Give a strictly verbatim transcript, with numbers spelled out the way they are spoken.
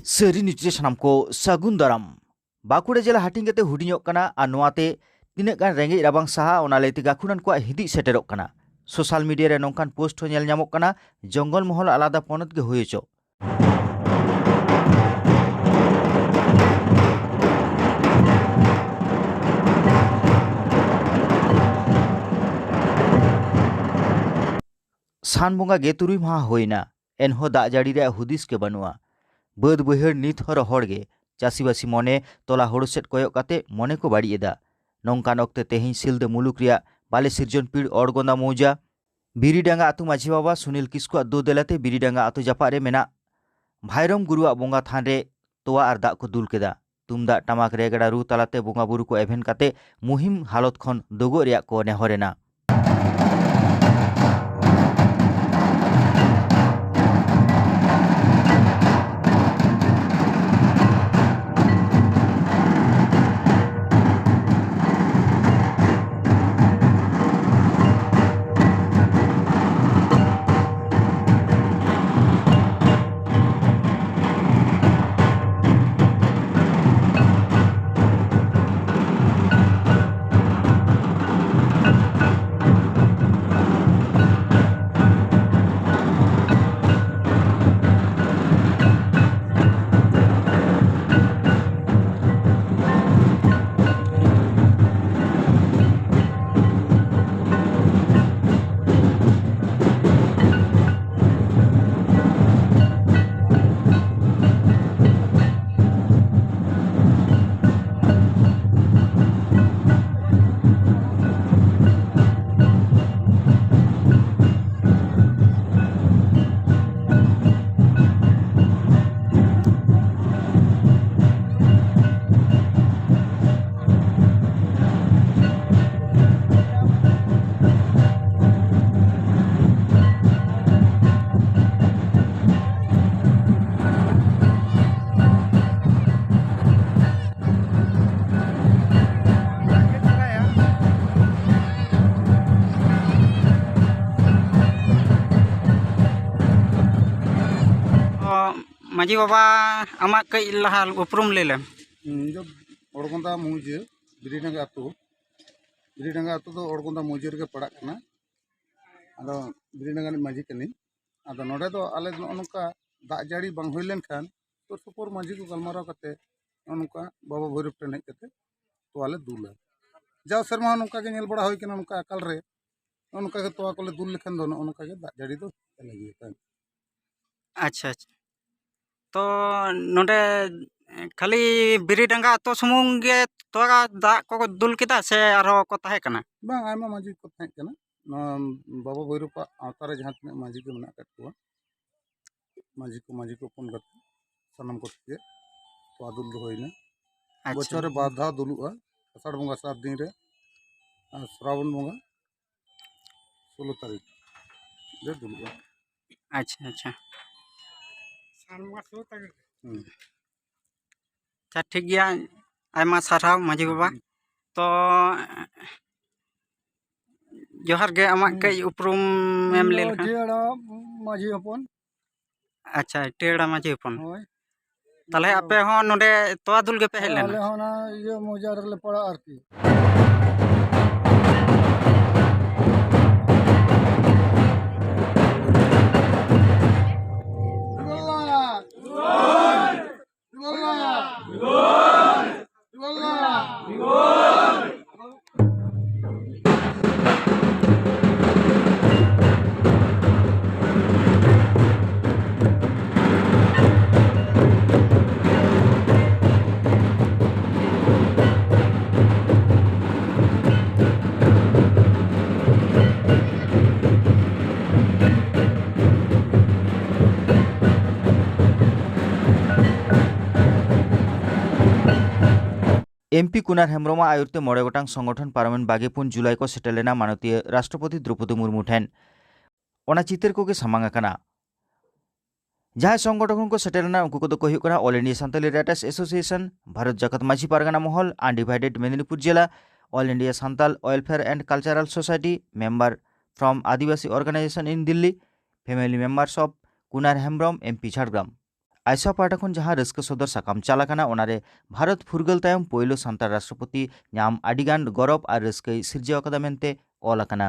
ᱥᱟᱹᱨᱤ ᱱᱤᱭᱩᱡᱽ ᱨᱮ ᱥᱟᱱᱟᱢ ᱠᱚ ᱥᱟᱹᱜᱩᱱ ᱫᱟᱨᱟᱢ᱾ ᱵᱟᱸᱠᱩᱲᱟ ᱡᱮᱞᱟ ᱦᱟᱹᱴᱤᱧ ᱠᱟᱛᱮ ᱦᱩᱰᱤᱧᱚᱜ ᱠᱟᱱᱟ ᱟᱨ ᱱᱚᱣᱟᱛᱮ ᱛᱤᱱᱟᱹᱜ ᱜᱟᱱ ᱨᱮᱸᱜᱮᱡ ᱨᱟᱵᱟᱝ ᱥᱟᱦᱟ, ᱚᱱᱟ ᱞᱟᱹᱭᱛᱮ ᱜᱟᱹᱠᱷᱩᱲᱟᱱ ᱠᱚᱣᱟᱜ ᱦᱤᱫᱤᱡ ᱥᱮᱴᱮᱨᱚᱜ ᱠᱟᱱᱟ᱾ ᱥᱳᱥᱟᱞ ᱢᱤᱰᱤᱭᱟ ᱨᱮ ᱱᱚᱝᱠᱟᱱ ᱯᱳᱥᱴ ᱦᱚᱸ ᱧᱮᱞ ᱧᱟᱢᱚᱜ ᱠᱟᱱᱟ, ᱡᱚᱝᱜᱚᱞ ᱢᱚᱦᱚᱞ ᱟᱞᱟᱫᱟ ᱯᱚᱱᱚᱛ ᱜᱮ ᱦᱩᱭ ᱦᱚᱪᱚ᱾ ᱥᱟᱱ ᱵᱚᱸᱜᱟ ᱜᱮ ᱛᱩᱨᱩᱭ ᱢᱟᱦᱟ ᱦᱩᱭᱱᱟ, ᱮᱱᱦᱚᱸ ᱫᱟᱜ ᱡᱟᱹᱲᱤ ᱨᱮᱭᱟᱜ ᱦᱩᱫᱤᱥ ᱜᱮ ᱵᱟᱹᱱᱩᱜᱼᱟ᱾ ᱵᱟᱹᱫᱽ ᱵᱟᱹᱭᱦᱟᱹᱲ ᱱᱤᱛ ᱦᱚᱸ ᱨᱚᱦᱚᱲ ᱜᱮ᱾ ᱪᱟᱹᱥᱤᱵᱟᱹᱥᱤ ᱢᱚᱱᱮ ᱛᱚᱞᱟ ᱦᱳᱲᱳ ᱥᱮᱫ ᱠᱚᱭᱚᱜ ᱠᱟᱛᱮ ᱢᱚᱱᱮ ᱠᱚ ᱵᱟᱹᱲᱤᱡ ᱮᱫᱟ᱾ ᱱᱚᱝᱠᱟᱱ ᱚᱠᱛᱮ ᱛᱮᱦᱮᱧ ᱥᱤᱞᱫᱟᱹ ᱢᱩᱞᱩᱠ ᱨᱮᱭᱟᱜ ᱵᱟᱞᱮ ᱥᱤᱨᱡᱚᱱ ᱯᱤᱲ ᱚᱲᱜᱚᱸᱫᱟ ᱢᱚᱣᱡᱟ ᱵᱤᱨᱤᱰᱟᱸᱜᱟ ᱟᱹᱛᱩ ᱢᱟᱹᱡᱷᱤ ᱵᱟᱵᱟ ᱥᱩᱱᱤᱞ ᱠᱤᱥᱠᱩᱣᱟᱜ ᱫᱩ ᱫᱮᱞᱟᱛᱮ ᱵᱤᱨᱤᱰᱟᱸᱜᱟ ᱟᱹᱛᱩ ᱡᱟᱯᱟᱜ ᱨᱮ ᱢᱮᱱᱟᱜ ᱵᱷᱟᱭᱨᱚᱢ ᱜᱩᱨᱩᱣᱟᱜ ᱵᱚᱸᱜᱟ ᱛᱷᱟᱱ ᱨᱮ ᱛᱚᱣᱟ ᱟᱨ ᱫᱟᱜ ᱠᱚ ᱫᱩᱞ ᱠᱮᱫᱟ᱾ ᱛᱩᱢᱫᱟᱜ ᱴᱟᱢᱟᱠ ᱨᱮᱜᱽᱲᱟ ᱨᱩ ᱛᱟᱞᱟᱛᱮ ᱵᱚᱸᱜᱟ ᱵᱩᱨᱩ ᱠᱚ ᱮᱵᱷᱮᱱ ᱠᱟᱛᱮ ᱢᱩᱦᱤᱢ ᱦᱟᱞᱚᱛ ᱠᱷᱚᱱ ᱫᱳᱜᱚᱜ ᱨᱮᱭᱟᱜ ᱠᱚ ᱱᱮᱦᱚᱨ ᱮᱱᱟ᱾ ᱢᱟᱹᱡᱷᱤ ᱵᱟᱵᱟ, ᱟᱢᱟᱜ ᱠᱟᱹᱡ ᱞᱟᱦᱟ ᱩᱯᱨᱩᱢ ᱞᱟᱹᱭ ᱞᱮᱢ᱾ ᱤᱧ ᱫᱚ ᱚᱲᱜᱚᱸᱫᱟ ᱢᱩᱡᱟᱹ, ᱵᱤᱨᱤᱰᱟᱸᱜᱟ ᱟᱹᱛᱩ᱾ ᱵᱤᱨᱤᱰᱟᱸᱜᱟ ᱟᱹᱛᱩ ᱫᱚ ᱚᱲᱜᱚᱸᱫᱟ ᱢᱩᱡᱟᱹ ᱨᱮᱜᱮ ᱯᱟᱲᱟᱜ ᱠᱟᱱᱟ᱾ ᱟᱫᱚ ᱵᱤᱨᱤᱰᱟᱸᱜᱟ ᱨᱤᱱᱤᱡ ᱢᱟᱹᱡᱷᱤ ᱠᱟᱹᱱᱟᱹᱧ᱾ ᱟᱫᱚ ᱱᱚᱰᱮ ᱫᱚ ᱟᱞᱮ ᱱᱚᱜᱼᱚ ᱱᱚᱝᱠᱟ ᱫᱟᱜ ᱡᱟᱹᱲᱤ ᱵᱟᱝ ᱦᱩᱭ ᱞᱮᱱᱠᱷᱟᱱ ᱥᱩᱨ ᱥᱩᱯᱩᱨ ᱢᱟᱹᱡᱷᱤ ᱠᱚ ᱜᱟᱞᱢᱟᱨᱟᱣ ᱠᱟᱛᱮ ᱱᱚᱜᱼᱚ ᱱᱚᱝᱠᱟ ᱵᱟᱵᱟ ᱵᱷᱳᱭᱨᱳᱵ ᱴᱷᱮᱱ ᱦᱮᱡ ᱠᱟᱛᱮ ᱛᱚᱣᱟ ᱞᱮ ᱫᱩᱞᱟ᱾ ᱡᱟᱣ ᱥᱮᱨᱢᱟ ᱦᱚᱸ ᱱᱚᱝᱠᱟ ᱜᱮ ᱧᱮᱞ ᱵᱟᱲᱟ ᱦᱩᱭ ᱠᱟᱱᱟ, ᱱᱚᱝᱠᱟ ᱟᱠᱟᱞ ᱨᱮ ᱱᱚᱜᱼᱚ ᱱᱚᱝᱠᱟ ᱜᱮ ᱛᱚᱣᱟ ᱠᱚᱞᱮ ᱫᱩᱞ ᱞᱮᱠᱷᱟᱱ ᱫᱚ ᱱᱚᱜᱼᱚ ᱱᱚᱝᱠᱟ ᱜᱮ ᱫᱟᱜ ᱡᱟᱹᱲᱤ ᱫᱚ ᱪᱟᱞᱟᱜ ᱜᱮᱭᱟ᱾ ᱟᱪᱪᱷᱟ, ᱟᱪᱪᱷᱟ᱾ ᱛᱚ ᱱᱚᱰᱮ ᱠᱷᱟᱹᱞᱤ ᱵᱤᱨᱤᱰᱟᱸᱜᱟ ᱟᱛᱳ ᱥᱩᱢᱩᱝ ᱜᱮ ᱛᱚᱣᱟ ᱫᱟᱜ ᱠᱚ ᱫᱩᱞ ᱠᱮᱫᱟ ᱥᱮ ᱟᱨᱦᱚᱸ ᱠᱚ ᱛᱟᱦᱮᱸ ᱠᱟᱱᱟ? ᱵᱟᱝ, ᱟᱭᱢᱟ ᱢᱟᱹᱡᱷᱤ ᱠᱚ ᱛᱟᱦᱮᱸ ᱠᱟᱱᱟ᱾ ᱱᱚᱣᱟ ᱵᱟᱵᱟ ᱵᱷᱳᱭᱨᱳᱵᱟᱜ ᱟᱣᱛᱟ ᱨᱮ ᱡᱟᱦᱟᱸ ᱛᱤᱱᱟᱹᱜ ᱢᱟᱹᱡᱷᱤ ᱠᱚ ᱢᱮᱱᱟᱜ ᱟᱠᱟᱫ ᱠᱚᱣᱟ, ᱢᱟᱹᱡᱷᱤ ᱠᱚ, ᱢᱟᱹᱡᱷᱤ ᱠᱚ ᱦᱚᱯᱚᱱ ᱠᱟᱛᱮ ᱥᱟᱱᱟᱢ ᱠᱚᱛᱮ ᱜᱮ ᱛᱚᱣᱟ ᱫᱩᱞ ᱫᱚ ᱦᱩᱭᱱᱟ᱾ ᱟᱪᱪᱷᱟ᱾ ᱵᱚᱪᱷᱚᱨ ᱨᱮ ᱵᱟᱨ ᱫᱷᱟᱣ ᱫᱩᱞᱩᱜᱼᱟ, ᱟᱥᱟᱲ ᱵᱚᱸᱜᱟ ᱥᱟᱛ ᱫᱤᱱ ᱨᱮ ᱟᱨ ᱥᱨᱟᱵᱚᱱ ᱵᱚᱸᱜᱟ ᱥᱳᱞᱳ ᱛᱟᱹᱨᱤᱠᱷ ᱨᱮ ᱫᱩᱞᱩᱜᱼᱟ᱾ ᱟᱪᱪᱷᱟ, ᱟᱪᱪᱷᱟ᱾ ᱦᱩᱸ᱾ ᱟᱪᱪᱷᱟ, ᱴᱷᱤᱠ ᱜᱮᱭᱟ᱾ ᱟᱭᱢᱟ ᱥᱟᱨᱦᱟᱣ ᱢᱟᱹᱡᱷᱤ ᱵᱟᱵᱟ᱾ ᱛᱚ ᱡᱚᱦᱟᱨ ᱜᱮ, ᱟᱢᱟᱜ ᱦᱩᱸ᱾ ᱠᱟᱹᱡ ᱩᱯᱨᱩᱢ ᱮᱢ ᱤᱧ ᱞᱟᱹᱭ ᱫᱚ ᱞᱮᱠᱷᱟᱱ᱾ ᱴᱷᱤᱭᱟᱹᱲᱟ ᱢᱟᱹᱡᱷᱤ ᱦᱚᱯᱚᱱ᱾ ᱟᱪᱪᱷᱟ, ᱴᱤᱭᱟᱹᱲᱟ ᱢᱟᱹᱡᱷᱤ ᱦᱚᱯᱚᱱ᱾ ᱦᱳᱭ᱾ ᱛᱟᱦᱚᱞᱮ ᱟᱯᱮ ᱦᱚᱸ ᱱᱚᱰᱮ ᱛᱚᱣᱟ ᱫᱩᱞ ᱜᱮᱯᱮ ᱦᱮᱡ ᱞᱮᱱᱟ? ᱟᱞᱮ ᱦᱚᱸ ᱚᱱᱟ ᱤᱭᱟᱹ ᱢᱚᱡᱟ ᱨᱮᱞᱮ ᱯᱟᱲᱟᱜᱼᱟ ᱟᱨᱠᱤ᱾ ᱮᱢᱯᱤ ᱠᱩᱱᱟᱨ ᱦᱮᱢᱵᱽᱨᱚᱢᱟᱜ ᱟᱭᱩᱨ ᱛᱮ ᱢᱚᱬᱮ ᱜᱚᱴᱟᱝ ᱥᱚᱝᱜᱚᱴᱷᱚᱱ ᱯᱟᱨᱚᱢᱮᱱ ᱵᱟᱜᱮ ᱯᱩᱱ ᱡᱩᱞᱟᱭ ᱠᱚ ᱥᱮᱴᱮᱨ ᱞᱮᱱᱟ ᱢᱟᱱᱚᱛᱤᱭᱟᱹ ᱨᱟᱥᱴᱨᱚᱯᱚᱛᱤ ᱫᱨᱚᱯᱚᱫᱤ ᱢᱩᱨᱢᱩ ᱴᱷᱮᱱ᱾ ᱚᱱᱟ ᱪᱤᱛᱟᱹᱨ ᱠᱚᱜᱮ ᱥᱟᱢᱟᱝ ᱟᱠᱟᱱᱟ᱾ ᱡᱟᱦᱟᱸᱭ ᱥᱚᱝᱜᱚᱴᱷᱚᱱ ᱠᱚ ᱥᱮᱴᱮᱨ ᱞᱮᱱᱟ, ᱩᱱᱠᱩ ᱠᱚᱫᱚ ᱠᱚ ᱦᱩᱭᱩᱜ ᱠᱟᱱᱟ All India Santali Writers Association, Bharat Jakat Majhi Pargana Mahal, Undivided Medinipur ᱡᱮᱞᱟ, All India Santal Welfare and Cultural Society, member from Adivasi Organization in Delhi, family members of Kunar Hembram, MP Jhargram. ᱟᱭᱥᱟ ᱯᱟᱦᱴᱟ ᱠᱷᱚᱱ ᱡᱟᱦᱟᱸ ᱨᱟᱹᱥᱠᱟᱹ ᱥᱚᱫᱚᱨ ᱥᱟᱠᱟᱢ ᱪᱟᱞ ᱟᱠᱟᱱᱟ, ᱚᱱᱟᱨᱮ ᱵᱷᱟᱨᱚᱛ ᱯᱷᱩᱨᱜᱟᱹᱞ ᱛᱟᱭᱚᱢ ᱯᱳᱭᱞᱳ ᱥᱟᱱᱛᱟᱲ ᱨᱟᱥᱴᱨᱚᱯᱚᱛᱤ ᱧᱟᱢ ᱟᱹᱰᱤᱜᱟᱱ ᱜᱚᱨᱚᱵᱽ ᱟᱨ ᱨᱟᱹᱥᱠᱟᱹᱭ ᱥᱤᱨᱡᱟᱹᱣ ᱟᱠᱟᱫᱟ ᱢᱮᱱᱛᱮ ᱚᱞ ᱟᱠᱟᱱᱟ᱾